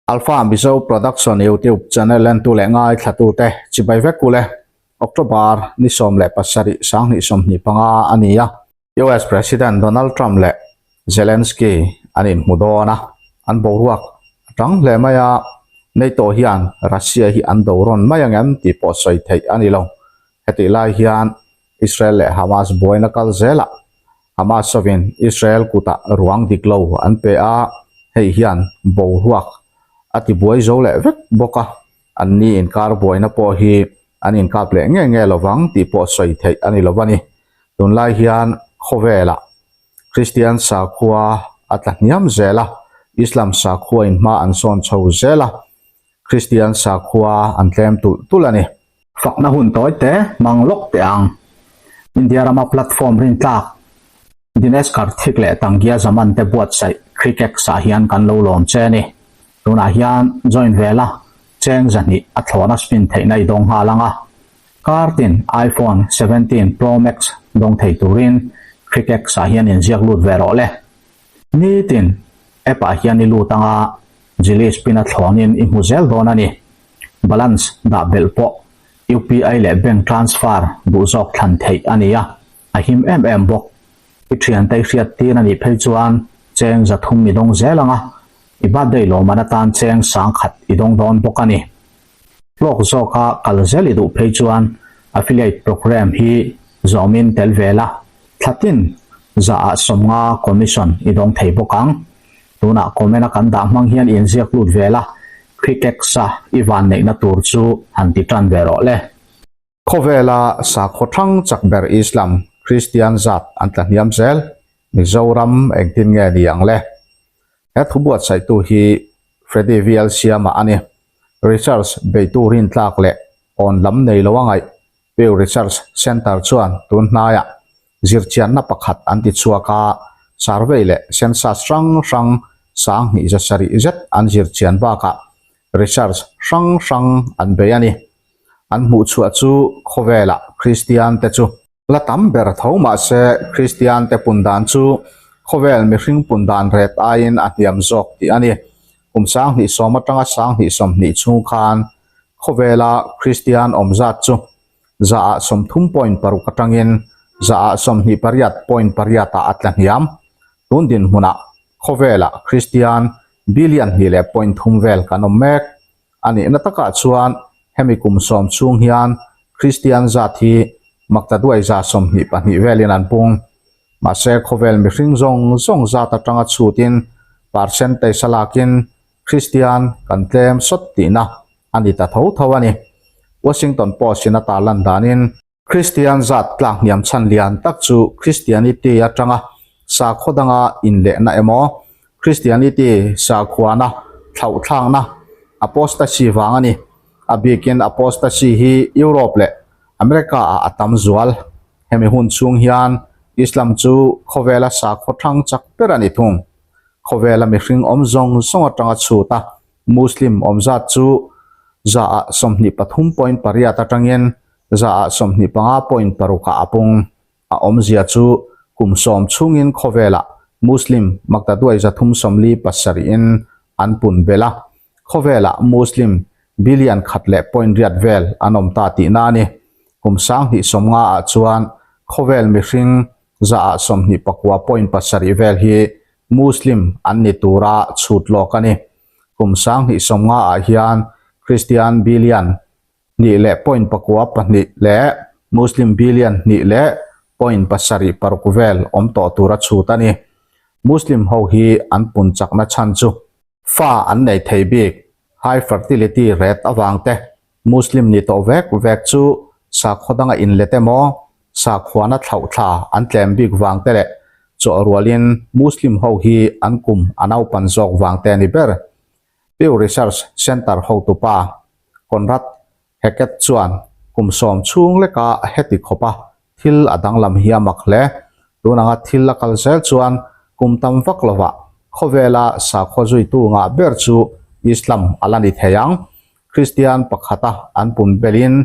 Alpha Mizo Production YouTube channel entu leh ngaithlatute chibai vek u le. October ni 17 2025 a ni a. US President Donald Trump leh Zelensky an inhmu dawn a, an boruak a tang hle mai a, NATO hian Russia hi an do rawn mai ang em tih pawh sawi theih a ni lo. Hetih lai hian Israel leh Hamas buaina kal zelah Hamas hovin Israel kutah ruang dik lo an pe a, hei hian boruak a ti buai zo leh vek bawk a, anni inkar buaina pawh hi an inkap leh nge nge lovang tih pawh sawi theih a ni lo a ni. Tunlai hian khawvelah Kristian sakhua a tla hniam zel a, Islam sakhua in hma an sawn chho zel a, Kristian sakhua an tlem tulh tulh a ni. Fakna hun tawi te hmang lawk teh ang. India rama platform rintlak Dinesh Karthik leh Tangia Zaman te buatsaih Crickex ah hian kan lo lawm che a ni. Tunah hian join ve la, cheng zahnih a thlawhna spin theihna i dawng nghal ang a. Kartin iPhone 17 Pro Max dawng thei turin Crickex ah hian inziak lut ve rawh le. Nitin app ah hian i lut ang a, Jili spin a thlawnin i hmu zel dawn a ni. Balance dah belh pawh UPI leh bank transfer duh zawk thlan theih a ni a, a him em em bawk. I thiante i hriat tir a nih phei chuan cheng 300 i dawng zel ang a, i birthday lawmman atan cheng 1000 i dawng dawn bawk a ni. Hlawk zawka kal zel i duh phei chuan affiliate program hi zawmin tel ve la, thlatin zaah 50 commission i dawng thei bawk ang. Tunah comment a kan dah hmang hian inziak lut ve la, Crickex-a i van neihna tur chu han ti tan ve rawh le. Khawvela sakhaw thang chak ber Islam, Kristian zat an tla hniam zel, Mizoram engtin nge ni ang le? He thu buatsaihtu hi Freddy VL Siama a ni. Research beitu rintlak leh awn lam nei lo a ngaih Pew Research Center chuan tun hnaiah zirchianna pakhat an ti chhuak a, survey leh census hrang hrang 2700 zet an zirchian bakah research hrang hrang an bei a ni. An hmuh chhuah chu khawvelah Kristian te chu la tam ber tho mahse Kristian te pun dan chu khawvel mihring pun dan ret aiin a hniam zawk tih a ni. Kum 2010 atanga 2020 chhung khan khawvela Kristian awm zat chu 30.6 atangin 28.8 ah a tla hniam. Tun dinhmunah khawvela Kristian billion 2.3 vel kan awm mek. A nihna takah chuan hemi kum sawm chhung hian Kristian zat hi maktaduai 22 velin an pung. Mahse khawvel mihring zawng zawng zat atanga chhutin percentage a lakin Kristian kan tlem sawt tihna a ni ta tho tho a ni. Washington Post-in a tarlan danin Kristian zat tlak hniam chhan lian tak chu Christianity atanga sakhaw danga inlehna emaw, Christianity sakhuana thlauhthlakna, apostasy vang a ni. A bikin apostasy hi Europe leh America-ah a tam zual. Hemi hun chhung hian Islam chu khawvela sakhaw thang chak ber a ni thung. Khawvela mihring awm zawng zawng atanga chhut a, Muslim awm zat chu 23.8 atangin 25.6 ah a pung. A awmzia chu kum sawm chhungin khawvelah Muslim maktaduai 347 in an pun belh a, khawvelah Muslim billion 1.8 vel an awm ta tihna a ni. Kum 2050 ah chuan khawvel mihring 29.7 vel hi Muslim an ni tura chhut lawk a ni. Kum 2050 ah hian Christian billion 2.92 leh Muslim billion 2.76 vel awm tawh tura chhut a ni. Muslim ho hi an pun chakna chhan chu fa an nei thei bik, high fertility rate avang te, Muslim ni tawh vek vek chu sakhaw danga inlet emaw, sakhuana thlauhthla an tlem bik vang te leh chawhrualin Muslim ho hi an kum a naupan zawk vang te a ni ber. Pew Research Center hotupa Conrad Hackett chuan kum sawm chhung leka heti khawpa thil a danglam hi a mak hle. Tun anga thil a kal zel chuan kum tam vak lovah khawvela sakhaw zuitu ngah ber chu Islam a la ni thei ang. Kristian pakhata an pun belin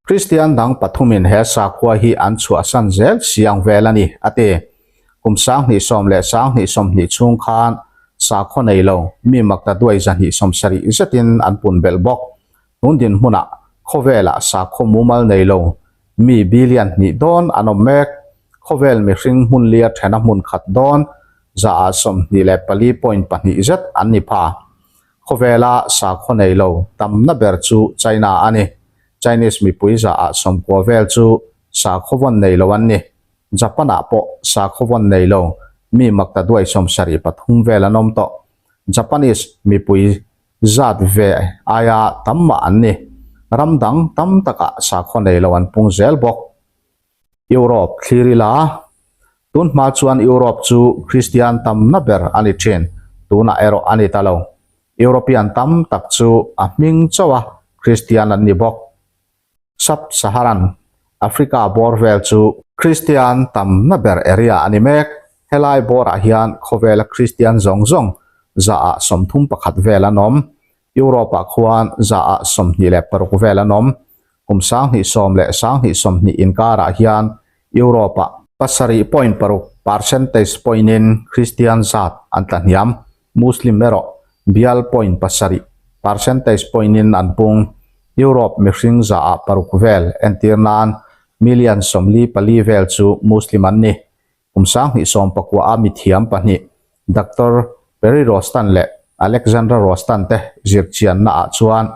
Kristian dang pathumin he sakhua hi an chhuahsan zel siang vel a ni, a ti. Kum 2010 leh 2020 chhung khan. Sakhaw nei lo mi maktaduai 270 zetin an pun belh bawk. Tun dinhmunah khawvelah sakhaw mumal nei lo mi billion hnih dawn an awm mek. Khawvel mihring hmun lia thena hmun khat dawn 24.2% zet an ni pha. Khawvela sakhaw nei lo tamna ber chu China a ni. Chinese mipui 90% vel chu sakhaw vawn nei lo an ni. Japan-ah pawh sakhaw vawn nei lo mi maktaduai 73 vel an awm tawh. Japanese mipui zat ve aia tam mah an ni. Ram dang tam takah sakhaw nei lo an pung zel bawk. Europe thlir ila, tun hma chuan Europe chu Kristian tamna ber a ni thin, tunah erawh a ni ta lo. European tam tak chu a hming chauha Kristian an ni bawk. Sub-Saharan Africa bawr vel chu Kristian tamna ber area a ni mek. Helai bawrah hian khawvela Kristian zawng zawng 31% vel an awm. Europe-ah khuan 26% vel an awm. Kum 2010 leh 2020 inkarah hian Europe-ah 7.6 percentage point-in Kristian zat an tla hniam. Muslim erawh bial point pasarih percentage point-in an pung. Europe mihring 6% vel entir nan million 44 vel chu Muslim an ni. Kum 2019 a mithiam pahnih Doctor Perry Rostan leh Alexandra Rostan te zirchianna ah chuan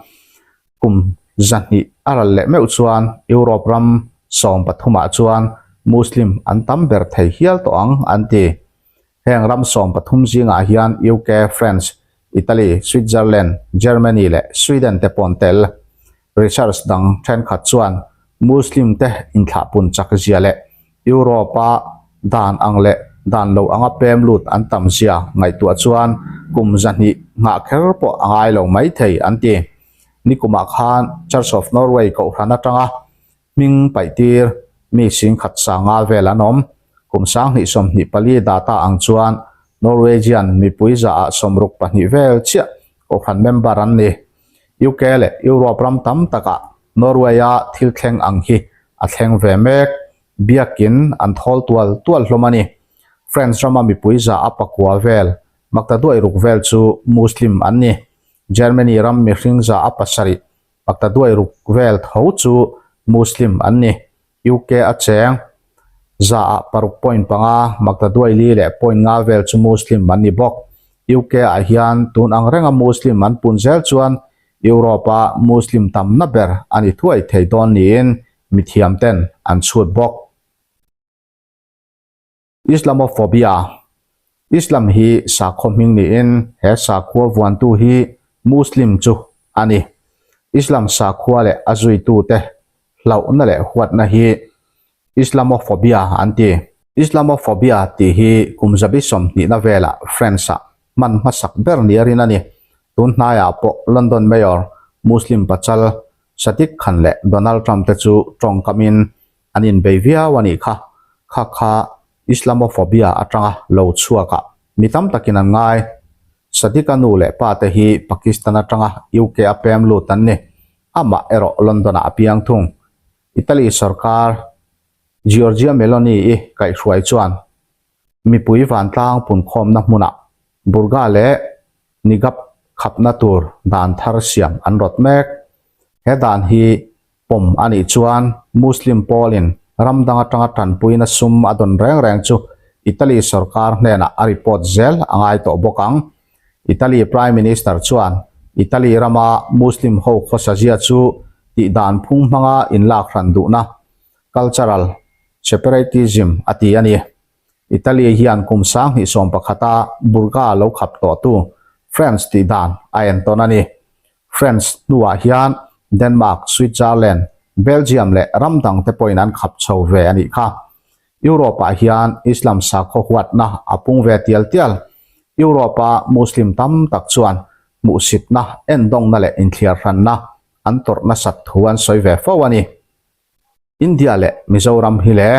kum 200 a ral leh meuh chuan Europe ram 13 ah chuan Muslim an tam ber thei hial tawh ang an ti. Heng ram 13 zingah hian UK, France, Italy, Switzerland, Germany leh Sweden te pawh an tel. Research dang thenkhat chuan Muslim te inthlahpun chak zia leh Europe-a dan ang leh dan lo anga pem lut an tam zia ngaihtuah chuan kum 200 nghah kher pawh a ngai lo mai thei an ti. Nikumah khan Church of Norway kohhran atanga hming paihtir mi singkhat sanga vel an awm. Kum 2024 data ang chuan Norwegian mipui 62% vel chiah kohhran member an ni. UK leh Europe ram tam takah Norway-a thil thleng ang hi a thleng ve mek. Biakin an thawl tual tual hlawm a ni. France rama mipui 9% vel, maktaduai ruk vel chu Muslim an ni. Germany ram mihring 7%, maktaduai ruk vel tho chu Muslim an ni. UK a cheng 6.5%, maktaduai li leh point nga vel chu Muslim an ni bawk. UK ah hian tun ang renga Muslim an pun zel chuan Europe-a Muslim tamna ber a ni thuai thei dawn niin mithiam ten an chhut bawk. Islamophobia, Islam hi sakhaw hming niin he sakhua vuantu hi Muslim chu a ni. Islam sakhua leh a zuitute hlauhna leh huatna hi Islamophobia an ti. Islamophobia tih hi kum 20 velah France-ah hman hmasak ber nia rin a ni. Tun hnaiah pawh London Mayor Muslim pachal Sadiq Khan leh Donald Trump te chu tawngkamin an inbei viau a nih kha. Kha kha Islamophobia atanga lo chhuakah mi tam takin an ngai. Sadiq-a nu leh pa te hi Pakistan atanga UK a pem lut an ni. Amah erawh London-ah a piang thung. Italy sarkar Giorgia Meloni-i kaihhruai chuan mipui vantlang punkhawmna hmunah burqa leh niqab khapna tur dan thar siam an rawt mek. He dan hi pawm a nih chuan Muslim pawlin ram dang atanga tanpuina sum a dawn reng reng chu Italy sarkar hnenah a report zel a ngai tawh bawk ang. Italy Prime Minister chuan Italy rama Muslim ho khawsa zia chu tih dan phung hmanga inlak hran duhna cultural separatism a ti a ni. Italy hian kum 2011 a burqa lo khap tawh tu France tih dan a entawn a ni. France hnuah hian Denmark, Switzerland, Belgium leh ram dang te pawhin an khap chho ve a nih kha. Europe-ah hian Islam sakhaw huatna a pung ve tial tial. Europe-a Muslim tam tak chuan hmuhsitna, endawngna leh inthliar hranna an tawrh nasat thu an sawi ve fo a ni. India leh Mizoram hi le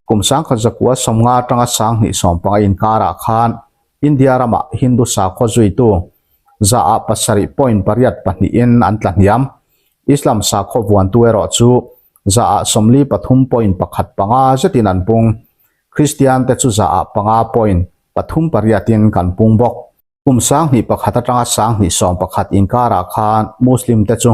kum 1950 atanga 2015 inkarah khan India ramah Hindu sakhaw zuitu 7.82% in an tla hniam. Islam sakhaw vuantu erawh chu 43.15% zetin an pung. Kristian te chu 5.38% in kan pung bawk. Kum 2001 atanga 2011 inkarah khan Muslim te chu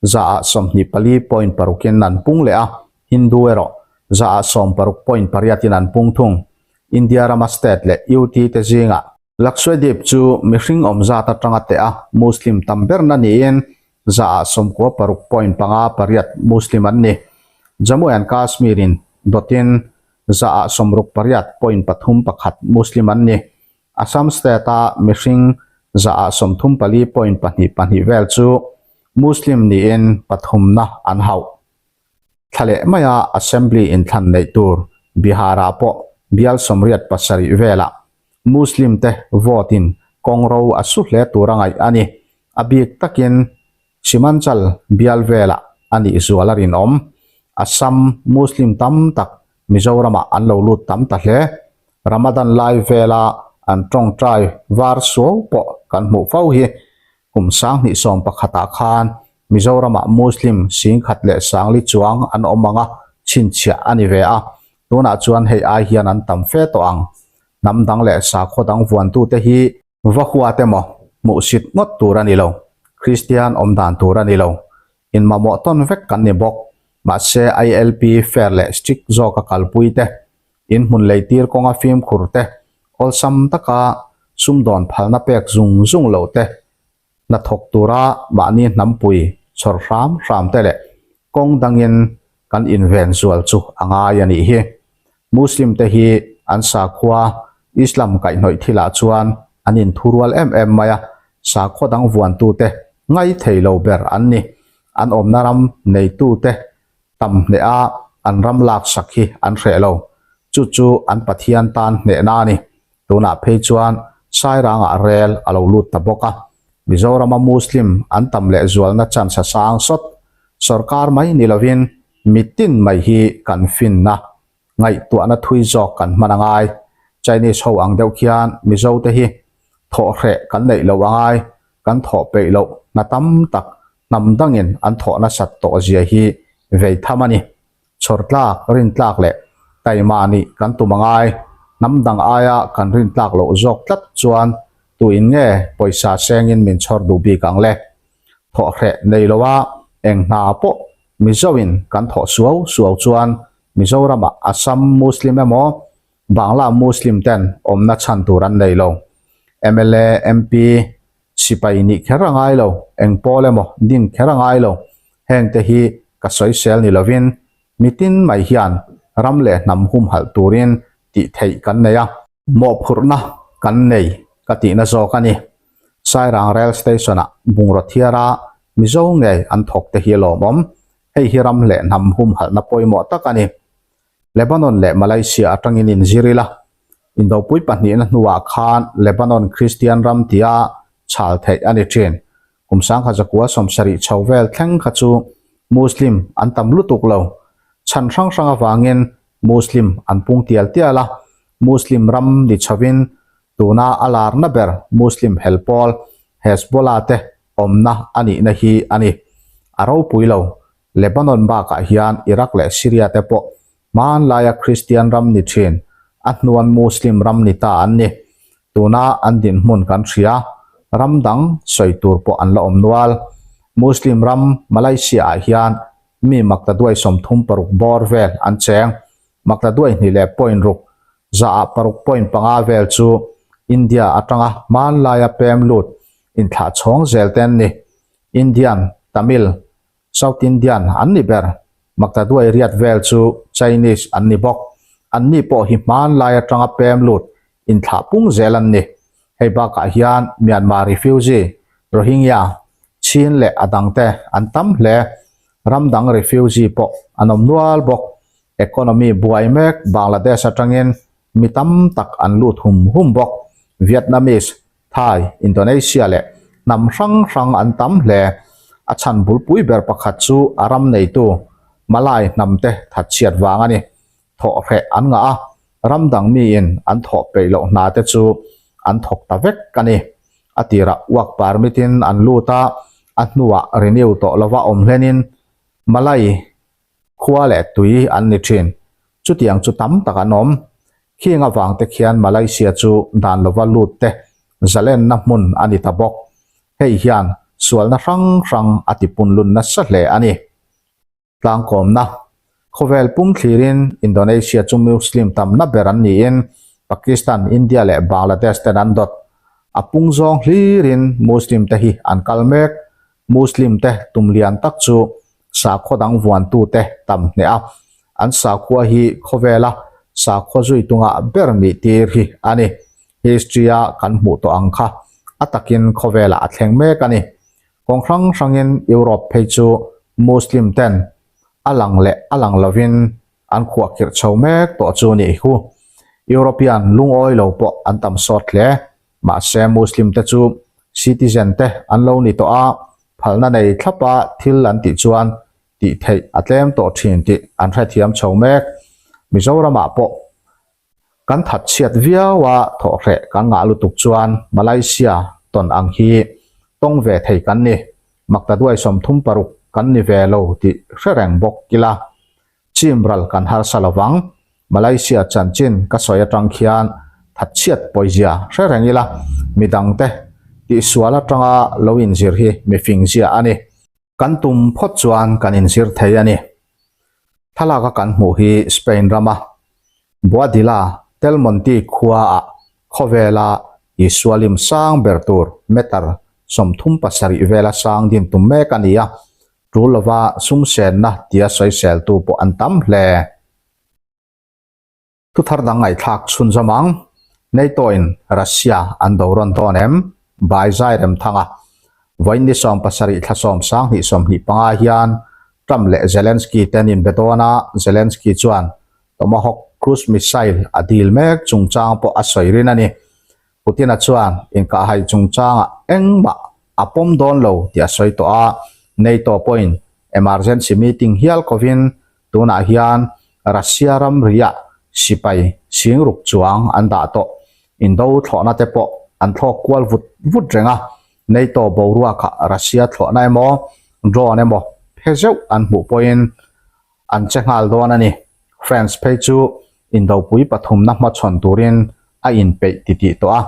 24.6% in an pung leh a, Hindu erawh 16.8% in an pung thung. India rama state leh UT te zingah Lakshadweep chu mihring awm zat atanga teh a, Muslim tam berna niin 96.58% Muslim an ni. Jammu and Kashmir in dawtin 68.31% Muslim an ni. Assam state-a mihring 34.22 vel chu Muslim niin pathumna an hauh. Thla leh maia Assembly inthlan neih tur Bihar-ah pawh bial 87 velah Muslim te vote in kawng ro a su hle tur a ngaih a ni. A bik takin Simanchal bial velah a nih zual a rinawm. Assam Muslim tam tak Mizoramah an lo lut tam ta hle. Ramadan lai vela an tawngtai var suau pawh kan hmuh fo hi. Kum 2011 ah khan Mizoramah Muslim 10,040 chuang an awm ang a, chhinchhiah a ni ve a. Tunah chuan hei ai hian an tam fe tawh ang. Hnam dang leh sakhaw dang vuantute hi va huat emaw hmuhsit ngawt tur a ni lo. Kristian awm dan tur a ni lo. Inmamawh tawn vek kan ni bawk. Mahse ILP fair leh strict zawka kalpui te, inhmun leitir kawnga fimkhur te, awlsam taka sumdawn phalna pek zung zung loh te, hnathawk tura mahni hnampui chhawr hram hram te leh kawng dangin kan inven zual chu a ngai a nih hi. Muslim te hi an sakhua Islam kaihhnawih thilah chuan an inthurual em em mai a, sakhua dang vuantute ngai thei lo ber an ni. An awmna ram neitute tam hneh a an ram laksak hi an hreh lo. Chu chu an Pathian tan hnehna a ni. Tunah phei chuan Sairangah rel a lo lut ta bawk a, Mizorama Muslim an tam leh zualna chance a sang sawt. Sorkar mai ni lovin mitin mai hi kan finna, ngaihtuahna thui zawk kan hman a ngai. Chinese ho ang deuh khian Mizote hi thawhhreh kan neih loh a ngai, kan thawh peih loh hna tam tak hnam dangin an thawh nasat tawh zia hi vei tham a ni. Chhawr tlak, rin tlak leh taima nih kan tum a ngai. Hnam dang aia kan rin tlak loh zawk tlat chuan tuin nge pawisa sengin min chhawr duh bik ang le? Thawhhreh nei loa eng hna pawh Mizoin kan thawh suau suau chuan Mizoramah Assam Muslim emaw Bangla Muslim ten awmna chhan tur an nei lo. Mla, MP, sipai nih kher a ngai lo, eng pawl emaw din kher a ngai lo. Hengte hi ka sawisel ni lovin mitin mai hian ram leh hnam humhalh turin tih theih kan nei a. Mawhphurhna kan nei ka tihna zawk a ni. Sairang Rail Station-ah bungraw thiara Mizo ngei an thawk te hi a lawmawm. Hei hi ram leh hnam humhalhna pawimawh tak a ni. Lebanon leh Malaysia atangin inzir ila, Indopui pahnihna hnuah khan Lebanon Kristian ram tia chhal theih a ni thin. Kum 1970 chho vel thleng kha chu Muslim an tam lutuk lo. Chhan hrang hrang avangin Muslim an pung tial tial a, Muslim ram ni chhovin tuna a larna ber Muslim hel pawl Hezbollah te awmna a nihna hi a ni. A ropui lo. Lebanon bakah hian Iraq leh Syria te pawh hmanlaia Kristian ram ni thin, a hnuan Muslim ram ni ta an ni. Tuna an dinhmun kan hria, ram dang sawi tur pawh an la awm nual. Muslim ram Malaysia-ah hian mi maktaduai 36 bawr vel an cheng. Maktaduai hnih leh point ruk, zaah paruk point panga vel chu India atanga hmanlaia pem lut inthlahchhawng zel te an ni. Indian, Tamil, South Indian an ni ber. Maktaduai riat vel chu Chinese an ni bawk. Anni pawh hi hmanlai atanga pem lut inthlah pung zel an ni. Hei bakah hian Myanmar refugee, Rohingya, Chin leh a dangte an tam hle. Ram dang refugee pawh an awm nual bawk. Economy buai mek Bangladesh atangin mi tam tak an lut hum hum bawk. Vietnamese, Thai, Indonesia leh hnam hrang hrang an tam hle. A chhan bulpui ber pakhat chu a ram neitu Malay hnamte thatchhiat vang a ni. Thawhhreh an ngah a, ram dang miin an thawh peih loh hna te chu an thawk ta vek a ni. A tirah work permit in an lut a, a hnuah renew tawh lova awm hlenin Malay khua leh tui an ni thin. Chutiang chu tam tak an awm. Khing avang te khian Malaysia chu dan lova lut te zalenna hmun a ni ta bawk. Hei hian sualna hrang hrang a tipunlun nasa hle a ni. Tlangkawmna, Khawvel pum thlirin Indonesia chu Muslim tamna ber an niin Pakistan, India leh Bangladesh ten an dawt. A pung zawng hlirin Muslim te hi an kal mek. Muslim te tum lian tak chu sakhaw dang vuantute tam hneh a, an sakhua hi khawvela sakhaw zui tungah ber nih tir hi a ni. History-a kan hmuh tawh ang kha a takin khawvelah a thleng mek a ni. Kawng hrang hrangin Europe phei chu Muslim ten a lang leh a lang lovin an khuahkhirh chho mek tawh chu nih hu. European lungawi lo pawh an tam sawt hle. Mahse Muslim te chu citizen te an lo ni tawh a, phalna nei thlapa thil an tih chuan tih theih a tlem tawh thin tih an hrethiam chho mek. Mizoramah pawh Kan that chhiat viau a thawhhreh kan ngah lutuk chuan Malaysia tawn ang hi tawng ve thei kan ni. Maktaduai 36 kan ni ve lo tih hre reng bawk ila. Chim ral kan harsa lovang. Malaysia chanchin ka sawi atang khian that chhiat pawizia hre reng ila midangte tihsual atanga lo inzir hi mifing zia a ni. Kan tum phawt chuan kan inzir thei a ni. Thlalak a kan hmuh hi Spain rama Boadilla del Monte khuaah khawvela Isua lim sang ber tur meter 37 vela sang din tum mek a ni a, tul lova sum senna tia sawiseltu pawh an tam hle. Thuthar dang ngaihthlak chhunzawm ang, NATO-in Russia an do rawn dawn em? By Zai Remthanga. Vawiin ni 70 thla 10 25 hian Trump leh Zelensky te an inbe dawn a, Zelensky chuan Tomahawk cruise missile a dil mek chungchang pawh a sawi rin a ni. Putin-a chuan inkahhai chungchangah engmah a pawm dawn lo tih a sawi tawh a, NATO pawhin emergency meeting hial kovin Tunah hian Russia ramriah sipai singruk chuang an dah tawh. Indo thlawhna te pawh an thlawk kual vut vut reng a, NATO boruakah Russia thlawhna emaw, drone emaw phe zeuh an hmuh pawhin an che nghal dawn a ni. France phei chu indopui pathumna hmachhawn turin a inpeih titih tawh a,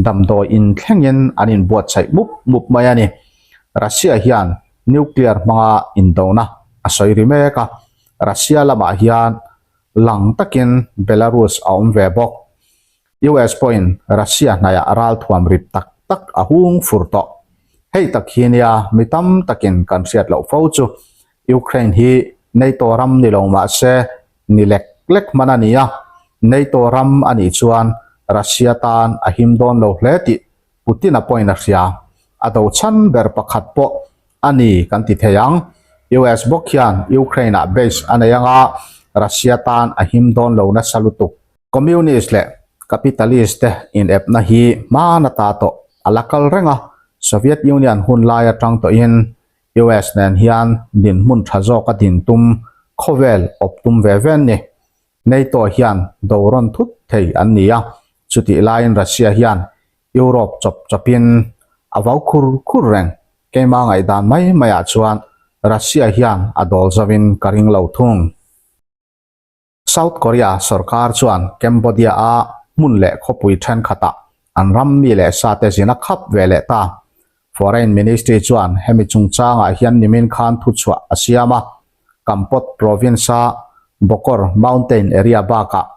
damdawi in thlengin an inbuatsaih mup mup mai a ni. Russia hian nuclear hmanga indona a sawi ri mek a, Russia lamah hian lang takin Belarus a awm ve bawk. US pawhin Russia hnaiah ralthuam rip tak tak a hung fur tawh. Hei tak hi nia mi tam takin kan hriat loh fo chu Ukraine hi NATO ram ni lo mah se ni lek lek hman a ni a, NATO ram a nih chuan Russia tan a him dawn lo hle tih Putin-a pawhin a hria. A do chhan ber pakhat pawh a ni kan ti thei ang. US bawk hian Ukraine-ah base a nei anga Russia tan a him dawn lo nasa lutuk. Communist leh Capitalist te inepna hi hman ata tawh a la kal reng a, Soviet Union hun lai atang tawhin US nen hian dinhmun tha zawka din tum khawvel awp tum ve ve an ni. NATO hian do rawn thut thei an ni a, chutih laiin Russia hian Europe chawp chawpin a vau khur khur reng. Keima ngaihdan mai maiah chuan Russia hian a dawl zovin ka ring lo thung. South Korea sorkar chuan Cambodia-a hmun leh khawpui thenkhatah an ram mi leh sate zin a khap ve leh ta. Foreign Ministry chuan hemi chungchangah hian nimin khan thuchhuah a siam a, Kampot province-a Bokor Mountain area bakah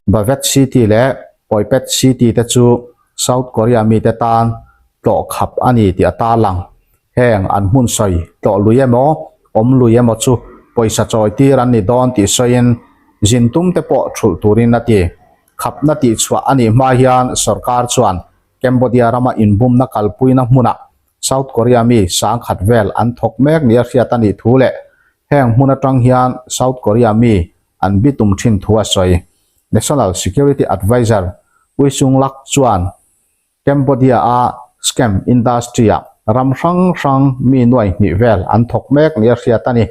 Bavet City leh Poipet City te chu South Korea mite tan tlawh khap a ni tih a tarlang. Heng an hmun sawi tlawh lui emaw, awm lui emaw chu pawisa chawi tir an ni dawn tih sawiin zin tum te pawh thulh turin a ti. Khapna tihchhuah a nih hma hian sorkar chuan Cambodia rama inbumna kalpuina hmunah South Korea mi sangkhat vel an thawk mek nia hriat a nih thu leh heng hmun atang hian South Korea mi an bitum thin thu a sawi. National Security Adviser Ui Sung Lak chuan Cambodia-a scam industry-ah ram hrang hrang mi nuai hnih vel an thawk mek nia hriat a ni.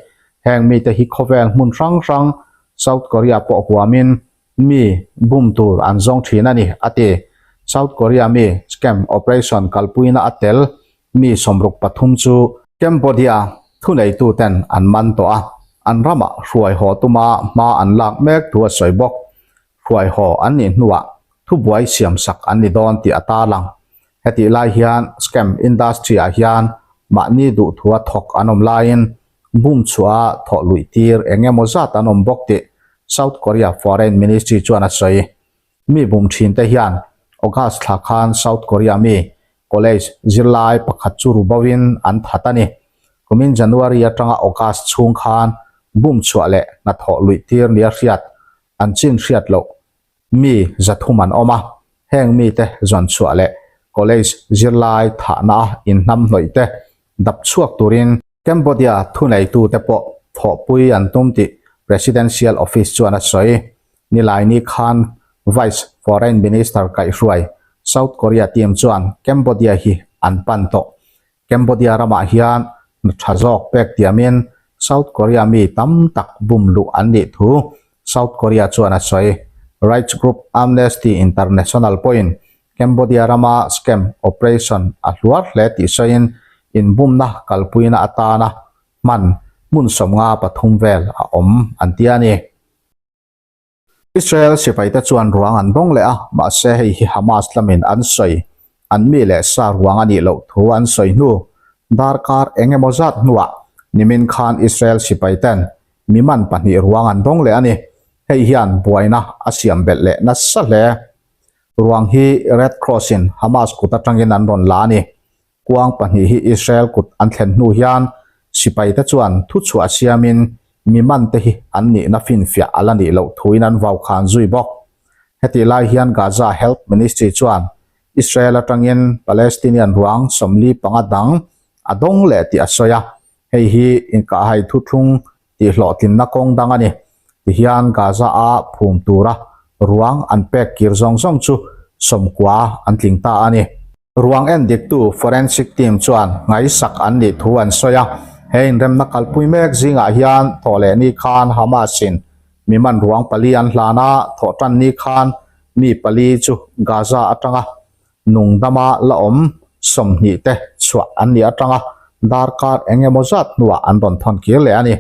Heng mite hi khawvel hmun hrang hrang South Korea pawh huamin mi bum tur an zawng thin a ni, a ti. South Korea mi scam operation kalpuina a tel mi 63 chu Cambodia thuneituten an man tawh a, an ramah hruai haw tuma hma an lak mek thu a sawi bawk. Hruai haw an nih hnuah thubuai siamsak an ni dawn tih a tarlang. Hetih lai hian scam industry ah hian mahni duhthua thawk an awm laiin bum chhuah a thawh luih tir eng emaw zat an awm bawk tih South Korea Foreign Ministry chuan a sawi. Mi bum thin te hian August thla khan South Korea mi college zirlai pakhat chu ru bo in an that a ni. Kumin January atanga August chhung khan bum chhuah leh hnathawh luih tir nia hriat an chin hriat loh Mi zathum an awm a, heng mite zawn chhuah leh college zirlai thahna a inhnam hnawih te dap chhuak turin Cambodia thuneitute pawh thawhpui an tum tih Presidential Office chuan a sawi. Nilaini khan Vice Foreign Minister kaihhruai South Korea team chuan Cambodia hi an pan tawh. Cambodia ramah hian hna tha zawk pek tiamin South Korea mi tam tak bum luh an nih thu South Korea chuan a sawi. Rights group Amnesty International pawhin Cambodia rama scam operation a hluar hle tih sawiin inbumna kalpuina atana hman hmun 53 vel a awm an ti a ni. Israel sipaite chuan ruang an dawng leh a, mahse hei hi Hamas lamin an sawi an mi leh sa ruang a nih loh thu an sawi hnu darkar eng emaw zat hnuah nimin khan Israel sipaiten mi man pahnih ruang an dawng leh a ni. Hei hian buaina a siam belh leh nasa hle. Ruang hi Red Cross-in Hamas kut atangin an rawn la a ni. Kuang pahnih hi Israel kut an thlen hnu hian sipaite chuan thuchhuah siamin mi mante hi an nihna finfiah a la nih loh thuin an vau khan zui bawk. Hetih lai hian Gaza Health Ministry chuan Israel atangin Palestinian ruang 45 dang a dawng leh tih a sawi a, hei hi inkahhai thuthlung tihhlawhtlinna kawng dang a ni. Tihian Gaza-a phum tura ruang an pek kir zawng zawng chu 90 an tling ta a ni. Ruang en diktu forensic team chuan ngaihsak an nih thu an sawi a, he inremna kalpui mek zingah hian thawh leh ni khan Hamas-in mi man ruang pali an hlan a, thawh tan ni khan mi pali chu Gaza atanga nungdama la awm 20 te chhuah an nih atanga darkar eng emaw zat hnuah an rawn thawn kir leh a ni.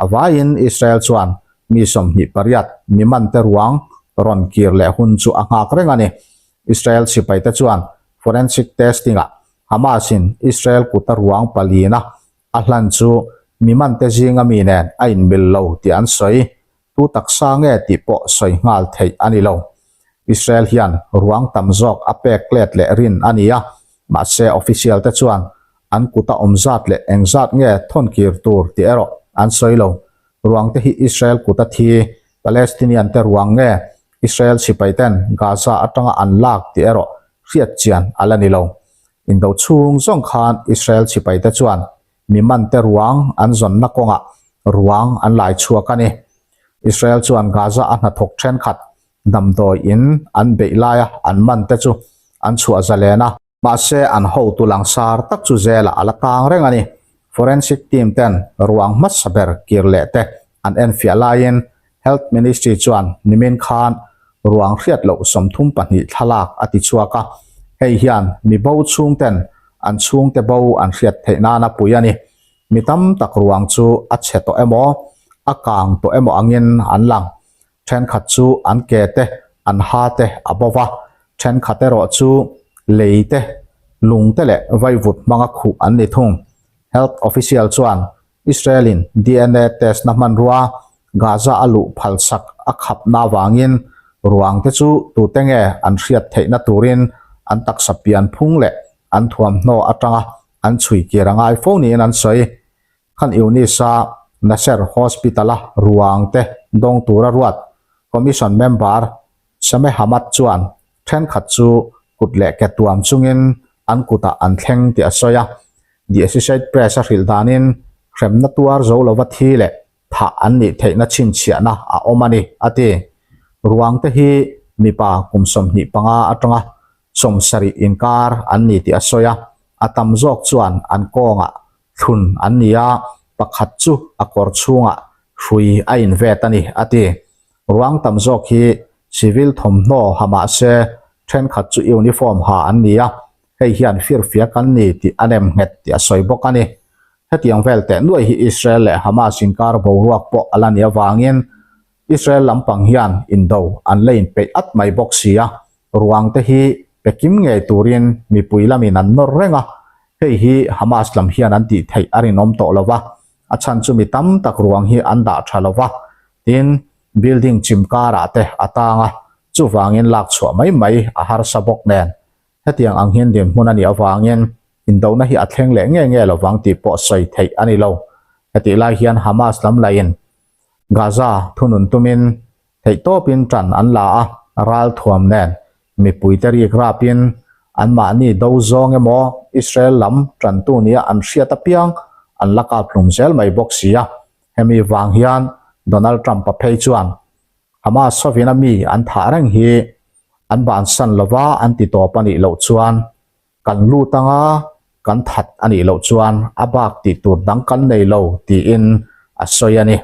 A vaiin Israel chuan mi 28 mi man te ruang rawn kir leh hun chu a nghak reng a ni. Israel sipaite chuan forensic testing-ah Hamas-in Israel kuta ruang palina a hlan chu mi mante zinga mi nen a inmil lo tih an sawi. Tu taksa nge tih pawh sawi nghal theih a ni lo. Israel hian ruang tam zawk a pek let leh rin a ni a, mahse official-te chuan an kuta awm zat leh engzat nge thawn kir tur tih erawh an sawi lo. Ruangte hi Israel kuta thi Palestinian-te ruang nge Israel sipaiten Gaza atanga an lak tih erawh hriat chian a la ni lo. Indo chhung zawng khan Israel sipaite chuan mi mante ruang an zawnna kawngah ruang an lai chhuak a ni. Israel chuan Gaza a hnathawk thenkhat damdawi in an beih laia an mante chu an chhuah zalen a. Mahse, an hotu langsar tak chu zelah a la tang reng a ni. Forensic team ten ruang hmasa ber kir leh te an enfiah laiin Health Ministry chuan nimin khan ruang hriat loh 32 thlalak a ti chhuak a, hei hian mi bo chhungten an chhungte bo an hriat theih nana pui a ni. Mi tam tak ruang chu a chhe tawh emaw, a kang tawh emaw angin an lang. Thenkhat chu an ke te, an ha te a bo va, thenkhat erawh chu lei te, lung te leh vaivut hmanga khuh an ni thung. Health official chuan Israel-in DNA test na hmanrua Gaza a luh phalsak a khapna avangin ruang te chu tute nge an hriat theihna turin an taksa pian phung leh an thuamhnaw atanga an chhui kir a ngai fo niin an sawi. Khan Yunis-a Nasser Hospital-a ruang te dawng tura ruat Commission member Sameh Hamad chuan thenkhat chu kut leh ke tuam chungin an kutah an thleng tih a sawi a. The Associated Press a hrilh danin hremna tuar zo lova thi leh thah an nih theihna chhinchhiahna a awm a ni, a ti. Ruang te hi mipa kum 25 atanga 70 inkar an ni tih a sawi a, a tam zawk chuan an kawngah thlun an ni a, pakhat chu a kawr chhungah hrui a invet a ni, a ti. Ruang tam zawk hi civil thawmhnaw ha mah se thenkhat chu uniform ha an ni a, hei hian firfiak an ni tih a nem nghet tih a sawi bawk a ni. Hetiang vel teh nuai hi Israel leh Hamas inkar boruak pawh a la ni avangin Israel lampang hian indo an la inpeih at mai bawk si a, ruang te hi. Pe kim ngei turin mipui lamin an nawr reng a, hei hi Hamas lam hian an tih theih a rinawm tawh lo va, a chhan chu mi tam tak ruang hi an dah tha lo va, tin, building chim karah te a tang a, chuvangin lak chhuah mai mai a harsa bawk nen. Hetiang ang hian dinhmun a nih avangin indona hi a thleng leh nge nge lovang tih pawh sawi theih a ni lo. Hetih lai hian Hamas lam lahin Gaza thunun tumin Theihtawpin ṭan an la a, ralthuam nen mipuite rik rapin anmahni do zawng emaw Israel lam ṭantu nia an hriat apiang an la kap hlum zel mai bawk si a. Hemi vang hian Donald Trump-a phei chuan Hamas hovina mi an thah reng hi an bansan lova an ti tawp a nih loh chuan Kan lut anga kan that a nih loh chuan a bak tih tur dang kan nei lo tiin a sawi a ni.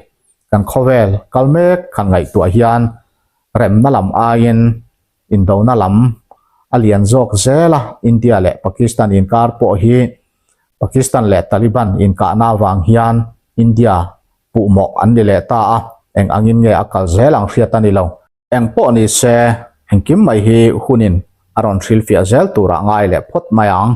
Kan khawvel kal mek han ngaihtuah hian remna lam aiin indona lam a lian zawk zel a, India leh Pakistan inkar pawh hi Pakistan leh Taliban inkahna avang hian India puhmawh an ni leh ta a, eng angin nge a kal zel ang hriat a ni lo. Eng pawh ni se, engkim mai hi hunin a rawn hrilhfiah zel turah ngai leh phawt mai ang.